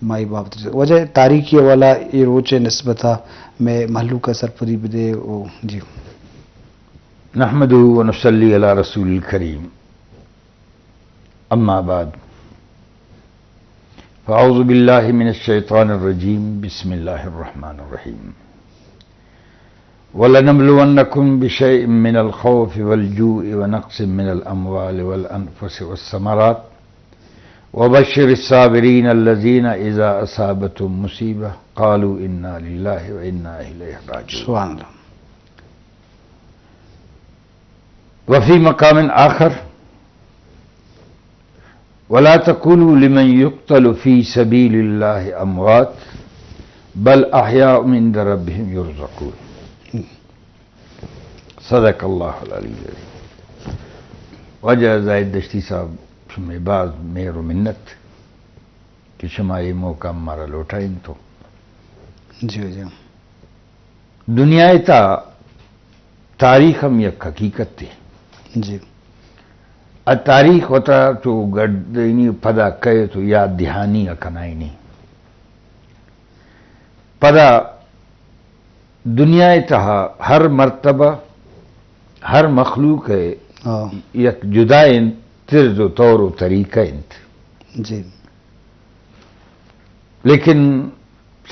مائی بابت واجہ تاریخی حوالہ اے روچ ءِ نسبت ءَ مئے مہلوک ءَ سرپدی بدے۔ او جی۔ نحمده ونصلي على رسول الكريم. أما بعد، فأعوذ بالله من الشيطان الرجيم. بسم الله الرحمن الرحيم. ولنبلونكم بشيء من الخوف والجوع ونقص من الأموال والأنفس والثمرات وبشر الصابرين الذين إذا أصابتهم مصيبة قالوا إنا لله وإنا إليه راجعون. سبحان الله. وفي مقام آخر، ولا تقولوا لمن يقتل في سبيل الله أموات بل أحياء عند ربهم يرزقون. صدق الله العلي العظيم. واجہ زاہد دشتی صاحب، شمئے باز مہر و منت کہ شما اے موقع مارا لوٹائینتو۔ جی، جی۔ دنیا ءِ تہا تاریخ ہم یک حقیقتے۔ جی۔ ءُ تاریخ وتا چو گڈینی پدا کئیت و یاد دہانی ءَ کنائینی۔ پدا دنیا ءِ تہا ہر مرتبہ ہر مخلوق ءِ ہاں۔ یک جدائیں طرز و طور و طریقہ انت۔ جی۔ لیکن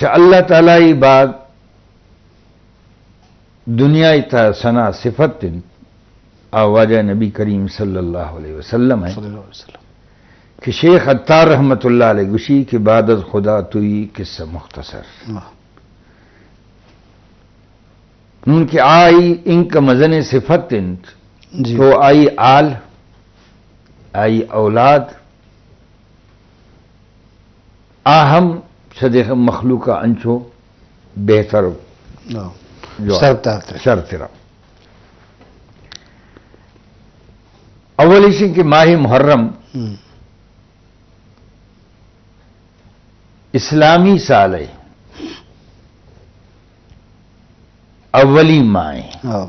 چہ اللہ تعالی ءَ بعد دنیا ءِ تہا ثنا صفت انت، آ واجہ نبی کریم صلی اللہ علیہ وسلم ءِ، صلی اللہ علیہ وسلم۔ کہ شیخ عطار رحمت اللہ علیہ گوشی کہ بعد از خدا توئی قصہ مختصر۔ واہ۔ نون کہ آئی انکہ مزنیں صفت انت، جی۔ تو آئی آل، آئی اولاد، آ ہم چہ دگہ مخلوق ءَ انچو بہتر ہاں۔ جو شرتر۔ شرتر۔ اول ایش کہ ماہ محرم ہم۔ اسلامی سال ءِ اولی ماہ ءِ ہاں۔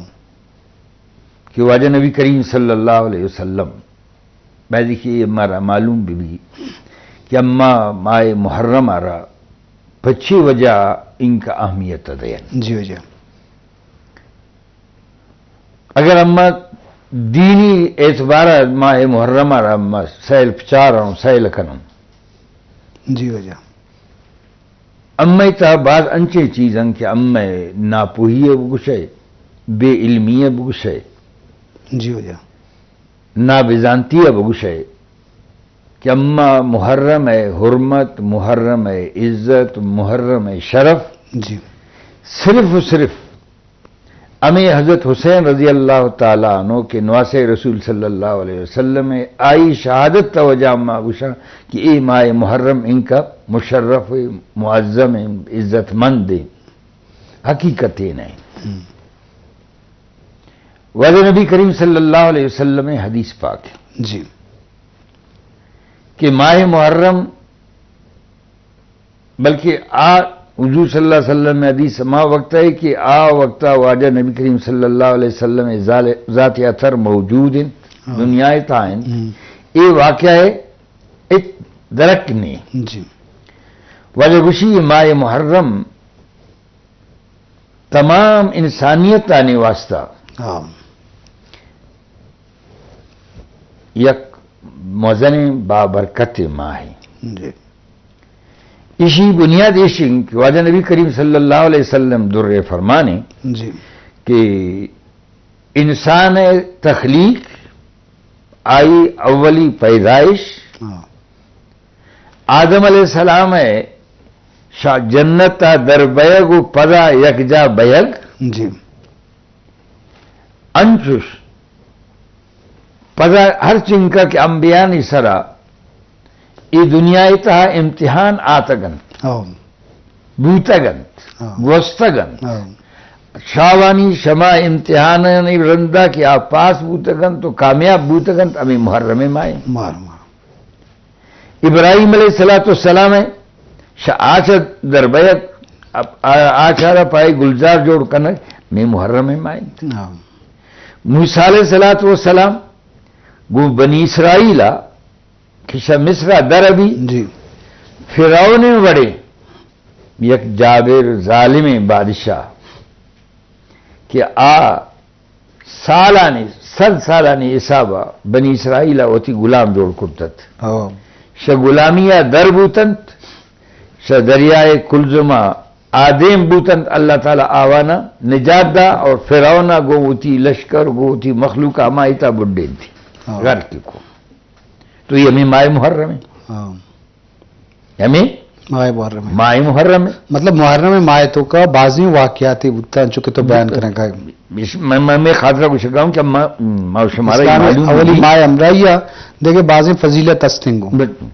کہ واجہ نبی کریم صلی اللہ علیہ وسلم، بایدی کہ اے مارا معلوم بہ بی کہ اما ماہ محرم ءَ را پہ چی وجہ انکہ اہمیت دئین۔ جی، جی۔ اگر اما دینی اعتبار ءَ ماہ محرم ءَ را اما سیل پچار اوں، سیل کنوں۔ جی واجہ۔ امئے تہا باز انچیں چیز انت کہ امئے ناپوہی ءَ بگوشئے، بے علمی ءَ بگوشئے، جی واجہ۔ نابزانتی ءَ بگوشئے کہ اما محرم ءِ حرمت، محرم ءِ عزت، محرم ءِ شرف، جی۔ صرف و صرف ہمے حضرت حسین رضی اللہ تعالی عنہ کہ نواسہ رسول صلی اللہ علیہ وسلم ءِ، آئی شہادت ءِ وجہ ما گوشاں کہ اے ماہ محرم انکہ مشرف ءُ معظم ءُ عزت مند ءُ حقیقت اے نہ۔ ہم۔ واجہ نبی کریم صلی اللہ علیہ وسلم ءِ حدیث پاک، جی، کہ ماہ محرم بلکہ آ حضور صلی اللہ علیہ وسلم ءِ حدیث ہما وقت ءَ کہ آ وقت ءَ واجہ نبی کریم صلی اللہ علیہ وسلم ءِ ذال-، ذات اطہر موجود انت، ہاں۔ دنیا ءِ تہا انت۔ ہم۔ اے واقعہ ءِ ہچ درک نیں۔ جی۔ واجہ گوشی ماہ محرم تمام انسانیت آنی واسطہ، ہاں، یک مزنیں بابرکت ماہے۔ جی۔ ایشی بنیاد ایش انت کہ واجہ نبی کریم صلی اللہ علیہ وسلم در فرمانے، جی، کہ انسان ءِ تخلیق، آئی اولی پیدائش، ہاں۔ آدم علیہ السلام ءِ شا-، جنت ءَ در بئیگ ءُ پدا یکجا بئیگ۔ جی۔ انچوش پدا ہر چنکا کہ انبیانی سرا اے دنیا ءِ تہا امتحان آتگ انت۔ ہاں۔ بوتگ انت، ہاں۔ گوستگ انت۔ ہاں۔ شاوانی شما امتحانانی رندا کہ آ پاس بوتگ انت و کامیاب بوتگ انت، ہمے محرم ماہ انت۔ ماہ، ماہ۔ ابراہیم علیہ الصلوۃ والسلام ءِ شہ آچ ءَ در بئیگ، آ-، آ-، آچ ءَ را پہ آئی گلزار جوڑ کنگ، ہمے محرم ماہ انت۔ ہاں۔ موسی علیہ الصلوۃ والسلام گوں بنی اسرائیل ءَ کہ شہ مصر ءَ در بی، جی۔ فرعون ءِ وڑیں یک جابر ظالمیں بادشاہ کہ آ سالانی، صد سالانی حساب ءَ بنی اسرائیل ءَ وتی غلام جوڑ کرت ات۔ ہو۔ شہ غلامی ءَ در بوتنت، شہ دریائے کلزم ءَ آدیم بوتنت، اللہ تعالی آوان ءَ نجات دا اور فرعون ءَ گوں وتی لشکر، گوں وتی مخلوق ءَ ہمائی تہا بڈینتی۔ ہو۔ غرق کو۔ تو یہ ہمیں ماہ محرم ہے۔ ہو۔ ہمیں ماہ محرم ہے۔ ماہ محرم ہے۔ مطلب، محرم ءِ ماہ ءِ توکا بازیں واقعاتے بوتاں، چونکہ تو بیان کرنے کا۔ اس-، میں، میں، میں خاطرہ کو شکاؤں کہ ما، ما شمارا یہ اسلام ءِ معلوم اولی نہیں۔ ماہ ہمراہی ہے، دیکھے بازیں فضیلت استیں گوں۔ بل-،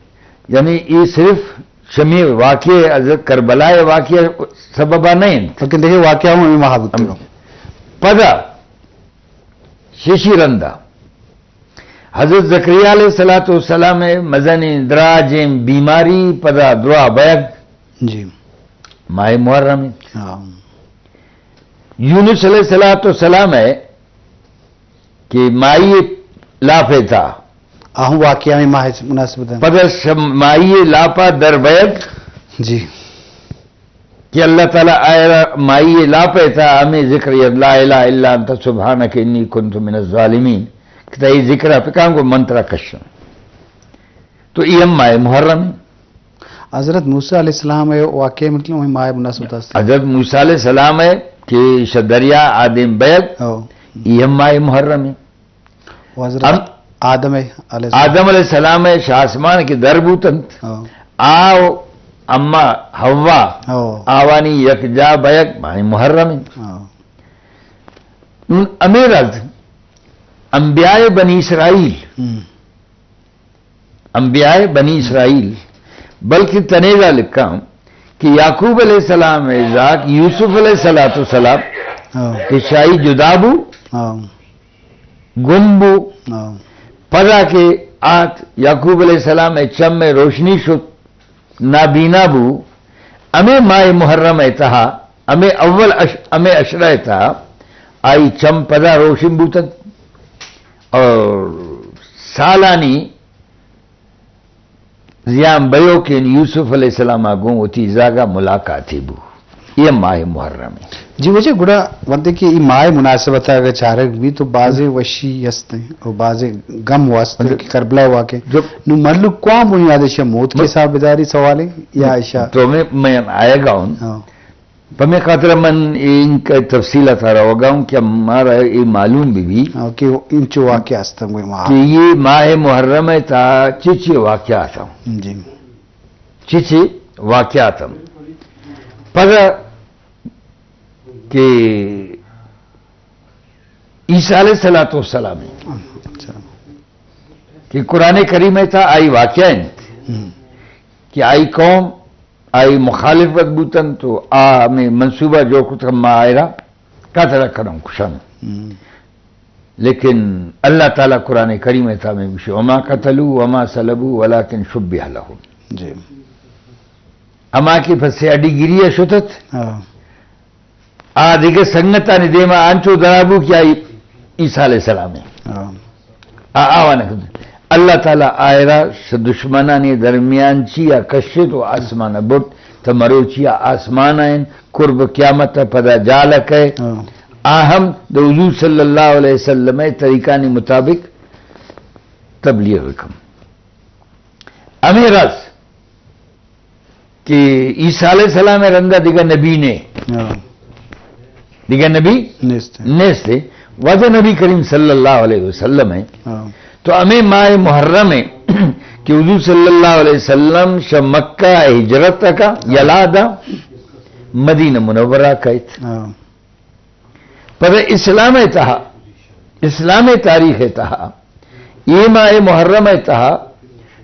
یعنی یہ صرف شمی واقعے، از کربلا ءِ واقعہ سببا نہیں۔ لیکن دیکھے واقعہ ہوں ہمیں ماہ بوتگا۔ پدا ششی رندا حضرت زکریا علیہ الصلوۃ والسلام ءِ مزنیں دراجیں بیماری پدا درا بیگ۔ جی۔ ماہ محرم انت۔ ہاں۔ یونس علیہ الصلوۃ والسلام ءِ کہ مائی لاپ ءِ تہا۔ آہوں واقعہ ہمیں ماہ ءِ مناسبت ہے۔ پدا شم-، مائی لاپا در بیگ۔ جی۔ کہ اللہ تعالی آئرا مائی لاپ ءِ تہا ہمیں ذکر یاد، لا الہ الا انت سبحانک انی کنت من الظالمین، کہ تئی ذکر ءَ پکان کو من ترا کشاں۔ تو یہ ہم ماہ محرم ہے۔ حضرت موسیٰ علیہ السلام ءِ واقعہ مطلب ہمیں ماہ ءِ مناسبت است۔ حضرت موسیٰ علیہ السلام ءِ کہ شہ دریا آدیم بیگ، او۔ یہ ہم ماہ محرم ہے۔ و حضرت ام-، آدم علیہ السلام۔ آدم علیہ السلام ءِ شہ آسمان کہ در بوتنت، ہاں۔ آ و اما حوا، ہاں۔ آوانی یک جا بیگ ماہ محرم انت۔ ہاں۔ نون ہمیں رد انبیاء بنی اسرائیل، ہم۔ انبیاء بنی اسرائیل، بلکہ تنیگا لکھاں کہ یعقوب علیہ السلام ءِ زاک یوسف علیہ الصلوۃ والسلام، ہاں۔ کہ شاہی جدا بو، ہاں۔ گم بو۔ ہاں۔ پدا کہ آت یعقوب علیہ السلام ءِ چم ءِ روشنی شت، نابینا بو، ہمیں ماہ محرم ءِ تہا، ہمیں اول اش-، ہمیں عشرہ ءِ تہا آئی چم پدا روشن بوتگ اور سالانی زیان بیوکیں یوسف علیہ السلام ءَ گوں وتی زاگ ءَ ملاقاتے بو۔ یہ ماہ محرم ہے۔ جی واجہ، گڑا وھدے کہ ای ماہ مناسبت ءَ اگر چارگ بی تو بازیں وشی ہست ہیں اور بازیں غم و ہست ہیں کہ کربلا واقع۔ جو نو مہلوک کواں بنیاد اشیا موت کے حساب داری سوال ہے یا اشیا؟ تو میں، میں آئے گا ہوں۔ ہاں۔ پہ مئے خاطر ءَ من اینکہ تفصیل ءَ ترا روگا ہوں کہ مارا اے معلوم بہ بی ہاں، کہ انچو واقعہ است ہم گوئی ماہ۔ کہ یہ ماہ محرم ءِ تہا چی چی واقعہ اتاں۔ جی۔ چی چی واقعہ اتاں۔ پدا کہ عیسیٰ علیہ الصلوۃ والسلام اچھا۔ کہ قرآن کریم ءِ تہا آئی واقعہ انت ہم۔ کہ آئی قوم آئی مخالفت بوتن تو آ ہمیں منصوبہ جوڑ کت کہ ما آئرا قتل کنوں کشن۔ ہم۔ لیکن اللہ تعالی قرآن کریم ءِ تہا ہمیں گوشی، وما قتلوا وما صلبوا ولكن شبه لهم۔ جی۔ ہما کہ پہ سیاڈی گیری ءَ شتت، ہاں۔ آ دگہ سنگتانی دیما انچو درابو کہ آئی عیسیٰ علیہ السلام ہے۔ ہاں۔ آ، آوان کت۔ اللہ تعالی آئرا ش-، دشمنانی درمیان چیا کشت و آسمان برد، تا مروچیا آسمان آئین، قرب قیامت پدا جال کئے۔ ہاں۔ آ ہم دو حضور صلی اللہ علیہ وسلم طریقانی مطابق تبلیغ کم۔ ہمیں رس کہ عیسیٰ علیہ السلام ءِ رندا دگہ نبی نے۔ ہاں۔ دگہ نبی نیست ہے۔ نیست ہے۔ واجہ نبی کریم صلی اللہ علیہ وسلم ہے۔ ہاں۔ تو ہمیں ماہ محرم ہے کہ حضور صلی اللہ علیہ وسلم ش مکہ ہجرت کا یلا دا مدینہ منورہ کئیت۔ ہاں۔ پدا اسلام ءِ تہا، اسلام ءِ تاریخ ءِ تہا، اے ماہ محرم ءِ تہا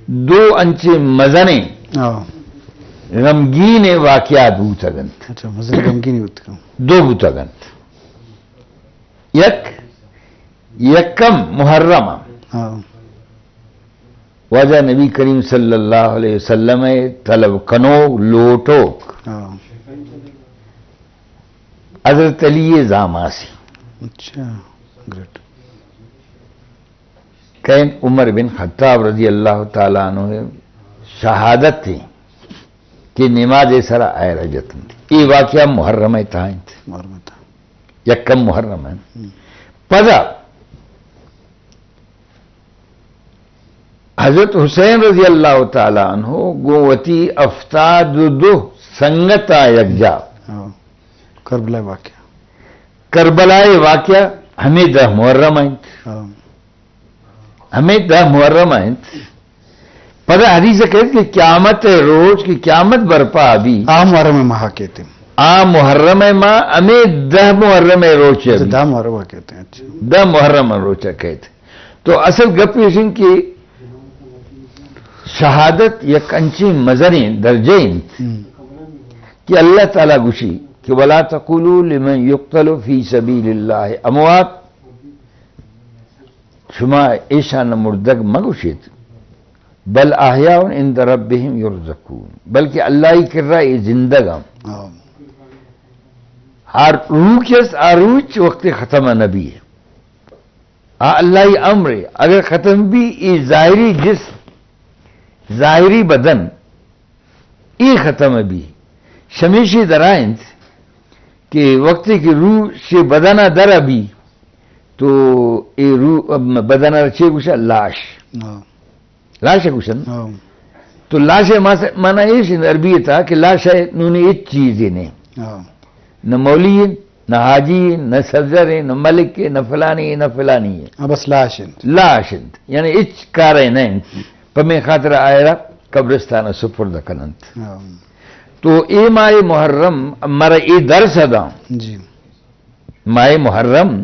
دو انچیں مزنیں ہاں۔ غمگینیں واقعات بوتگ انت۔ اچھا، مزنیں غمگینی بوتگ انت۔ دو بوتگ انت۔ یک، یکم محرم۔ ہاں۔ واجہ نبی کریم صلی اللہ علیہ وسلم ءِ طلب کنوک، لوٹوک، ہاں۔ حضرت علی ءِ زاماسی۔ اچھا، گریٹ۔ کئے انت؟ عمر بن خطاب رضی اللہ تعالی عنہ ءِ شہادت ءِ کہ نماز ءِ سرا آئرا جتنت۔ اے واقعہ محرم ءِ تہا انت۔ محرم ءِ تہا۔ یکم محرم ءِ۔ ہم۔ پدا حضرت حسین رضی اللہ تعالی عنہ گوں وتی ہفتاد و دو سنگتاں یکجا۔ ہاں۔ کربلا ءِ واقعہ۔ کربلا ءِ واقعہ ہمے دہ محرم ءَ انت۔ ہاں۔ ہمے دہ محرم ءَ انت۔ پدا حدیث ءَ کئیت کہ قیامت ءِ روچ، کہ قیامت برپا بی۔ آ محرم ءِ ماہ ءَ کئیت۔ آ محرم ءِ ماہ، ہمے دہ محرم ءِ روچ ءَ اچھا، بی۔ دہ محرم ءَ کئیت، اچھا۔ دہ محرم ءِ روچ ءَ کئیت۔ تو اصل گپ ایش انت کہ شہادت یک انچیں مزنیں درجہ انت ہم۔ کہ اللہ تعالی گوشی کہ ولا تقولوا لمن يقتل في سبيل الله اموات، شما ایشان مردگ مگوشیت، بل احیاء عند ربهم يرزقون، بلکہ اللہ ءِ کرا اے زندگ انت۔ ہاں۔ ہر روح کہ است، آ روح وقت ختم نبی۔ آ اللہ ءِ امر ہے، اگر ختم بی، اے ظاہری جسم، ظاہری بدن، اے ختم بی۔ شمیشی درائنت کہ وقتی کہ روح شے بدن در بی، تو اے روح، بدن چے گوشا؟ لاش۔ ہاں۔ لاش گوشن۔ ہاں۔ تو لاش ماس-، مانا ایش انت عربی تا کہ لاش ہے نونی ہچ چیز ہی نہیں۔ ہاں۔ نہ مولی ہے، نہ حاجی ہے، نہ سردر ہے، نہ ملک ہے، نہ فلانی ہے، نہ فلانی ہے۔ ہاں، بس لاش انت۔ لاش انت۔ یعنی ہچ کار ہے نہیں۔ پمے خاطر آئرا قبرستان سپرد کننت۔ ہاں۔ تو اے ماہ محرم مرا اے درس داں۔ جی۔ ماہ محرم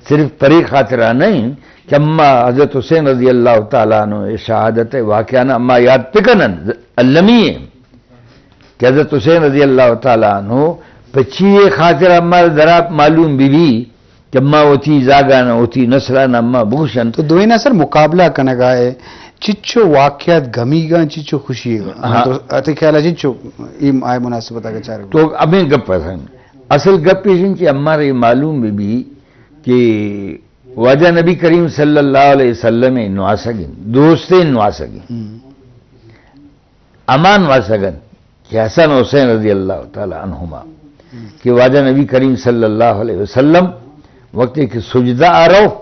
صرف پرے خاطرہ نہیں کہ اما حضرت حسین رضی اللہ تعالی عنہ شہادت واقعہ نا اما یاد پکنن، المی ہے کہ حضرت حسین رضی اللہ تعالی عنہ پچی خاطر اما درا معلوم بی بی کہ اما وتی زاگان، وتی نسلان اما بگوشن۔ تو دوئیں سر مقابلہ کنگا ہے، چچو واقعات گمیگا، چچو خوشی گا۔ ہاں۔ تو اتے خیال ہے چچو ایم آئے مناسبت آگے چارے۔ تو ابھی گپ ہے۔ اصل گپ ایش انت کہ امارے معلوم بی بی کہ واجہ نبی کریم صلی اللہ علیہ وسلم نواسگ انت، دوست نواسگ انت۔ ہم۔ اما نواسگ انت کہ حسن حسین رضی اللہ تعالی عنہما ہم۔ کہ واجہ نبی کریم صلی اللہ علیہ وسلم وقتی کہ سجدہ آ رو،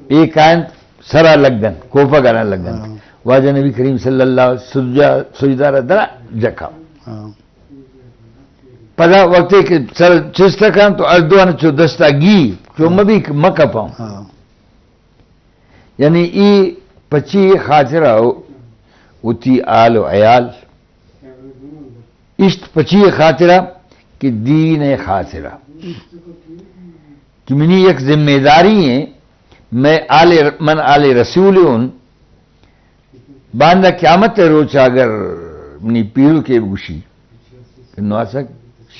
اے کائنت سرا لگن، کوپہ گرا لگن۔ ہاں۔ واجہ نبی کریم صلی اللہ علیہ وسلم سجدہ، سجدہ را درا جکا۔ ہاں۔ پدا وقتی کہ سر چست کن تو اردوان چو دستا گی، چو ہاں۔ مبی کہ مکپاں۔ ہاں۔ یعنی ای پچی خاطرہ وتی آل و عیال، اشت پچی خاطرہ کہ دین خاطرہ۔ کہ منی یک ذمہ داری ہیں، میں آل، من آل رسول ہوں، باندا قیامت روچ اگر منی پیرو کے بگوشی کہ نواسگ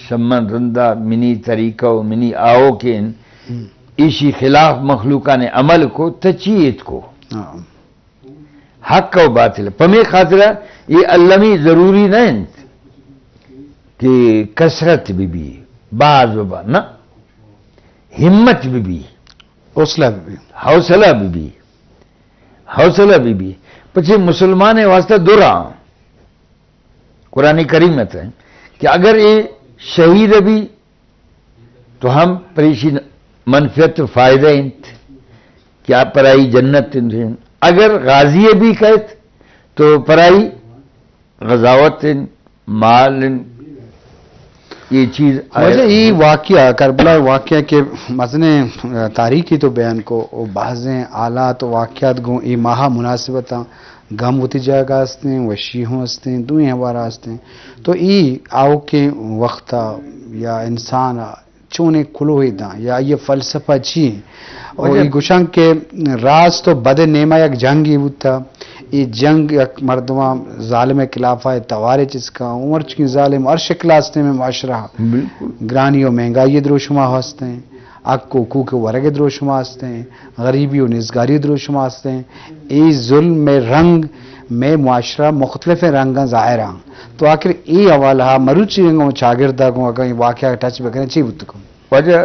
شمن رندا منی طریقہ و منی آوکین ہم۔ ایشی خلاف مخلوقان عمل کو، تچی ات کو۔ ہاں۔ حق و باطل۔ پمے خاطرہ یہ المی ضروری نہ انت کہ کثرت بی بی، باز ببا، نہ۔ ہمت بی بی۔ حوصلہ بی بی۔ حوصلہ بی بی۔ حوصلہ بی بی۔ پچے مسلمان واسطہ درا قرآن کریم ات ہے کہ اگر اے شہید بی تو ہم پریشی منفعت و فائدہ انت کہ آپ پرائی جنت انت۔ اگر غازی بی کہت تو پرائی غزاوت انت، مال انت، یہ چیز واجہ ای واقعہ، کربلا واقعہ کے مزنیں تاریخی تو بیان کو، او بعضیں حالات و واقعات گوں ای ماہا مناسبتاں، غم وتی جاگہ ہستیں، وشی ہوں ہستیں، دوئیں ہوارا ہستیں۔ تو ای آؤکیں وقتا یا انسان چونیں کلوہے داں یا آئی فلسفہ چی ایں؟ او اچھا۔ ای گوشاں کہ راست و بد نیما یک جنگی بوتا۔ ای جنگ یک مردماں ظالم خلافا توارے چسکا، عمر چکیں ظالم ہر شکل ہستیں میں معاشرہ۔ بالکل۔ گرانی و مہنگائی دروشما ہستیں، حق و حقوق ورگ دروشما ہستیں، غریبی و نزگاری دروشما ہستیں۔ ای ظلم میں رنگ میں معاشرہ مختلف رنگاں ظاہر ہیں۔ تو آخر ای حوالہ مروچی رنگ چاگردہ کو اگر واقعہ ٹچ بکنے چی بوت کو؟ واجہ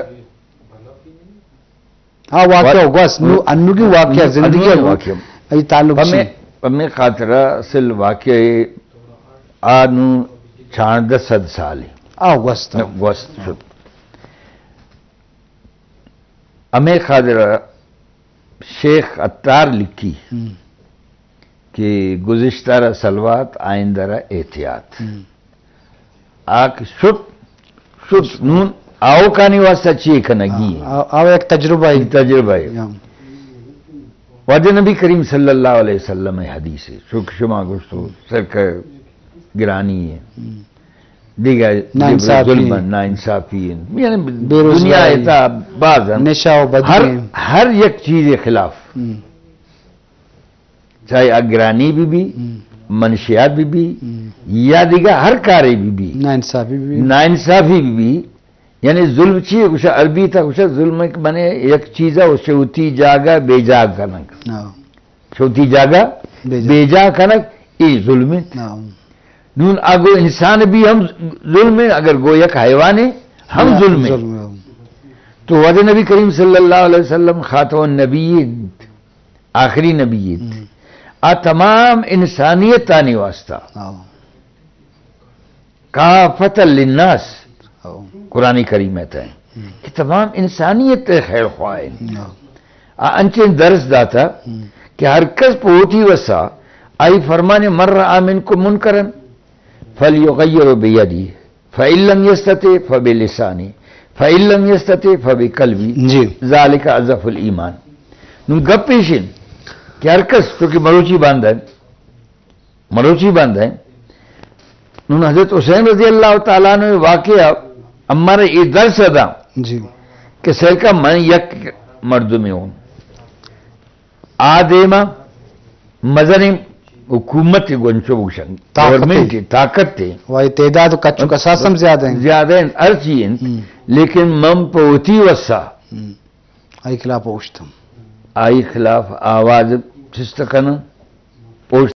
ہاں، واقعہ وا-، گوس، نو، انوگی واقعہ، انوگی زندگی ہے، واقعہ۔ ای تعلق پمے، چی؟ پمے خاطرہ اصل واقعہ آ نو چاردہ سد سال آ گوست۔ گوست شت۔ ہمے خاطر شیخ عطار لکھی ہم۔ کہ گزشتہ را صلوات، آئندہ را احتیاط۔ ہم۔ آ کہ شت، شت نون آوکانی واسطہ چی کنگی؟ آ، آ، آ ایک تجربہ ہے۔ تجربہ ہے۔ ہم۔ واجہ نبی کریم صلی اللہ علیہ وسلم حدیث ہے، چو کہ شما گوشتو، سر کا گرانی ہے۔ ہم۔ دیگہ ناانصافی۔ ظلم، ناانصافی ہیں۔ یعنی بے روزگاری۔ دنیا ایتا باز ہیں۔ نشہ و بدی ہر، ہیں۔ ہر یک چیز خلاف۔ ہم۔ چاہے آ گرانی بہ بی، ہم۔ منشیات بہ بی، ہم۔ یا دیگہ ہر کارے بہ بی۔ ناانصافی بہ بی۔ ناانصافی بہ بی۔ یعنی ظلم چی ہے؟ گوشا عربی تا گوشا ظلم ایک بنے یک چیزا و شوتی جاگہ بے جا کنگ۔ ہاں۔ شوتی جاگہ بے جا۔ بے جا کنگ، ای ظلم ہے۔ ہاں۔ نون اگو انسان بھی ہم ظلم ہے، اگر گو یک حیوان ہے، ہم ہاں، ظلم ہے۔ ظلم ہے۔ تو واجہ نبی کریم صلی اللہ علیہ وسلم خاتم النبیین، آخری نبی ہے۔ ہم۔ آ تمام انسانیت آنی واسطہ۔ ہاں۔ کافۃ للناس، ہاں۔ قرآن کریم ہے تے ہم۔ کہ تمام انسانیت خیر خواہ ہیں۔ ہاں۔ آ انچیں درس داتا ہم۔ کہ ہر کس پہ وتی وسا آئی فرمانے، من رأى منکم منکرا فلیغیرہ بیدہ فإن لم یستطع فبلسانہ فإن لم یستطع فبقلبہ جی۔ ذلک اضعف الایمان۔ نون گپ ایش انت کہ ہر کس، چونکہ مروچی باندا ہے، مروچی باندا ہے۔ نون حضرت حسین رضی اللہ تعالیٰ عنہ واقعہ ہمارا یہ درس ادا جی۔ کہ سیل کا من یک مردمی ہوں۔ آ دیما مزنیں حکومت گونچو بگشن، طاقت گورنمنٹ ہے۔ طاقت ہے۔ وائی تعداد و کچ و کساس ہم زیادہ ہیں۔ زیادہ ہیں، ہر چیز ہیں۔ ہم۔ لیکن من پہ وتی وسا ہم۔ آئی خلاف اوشتم۔ آئی خلاف آواز چست کنم۔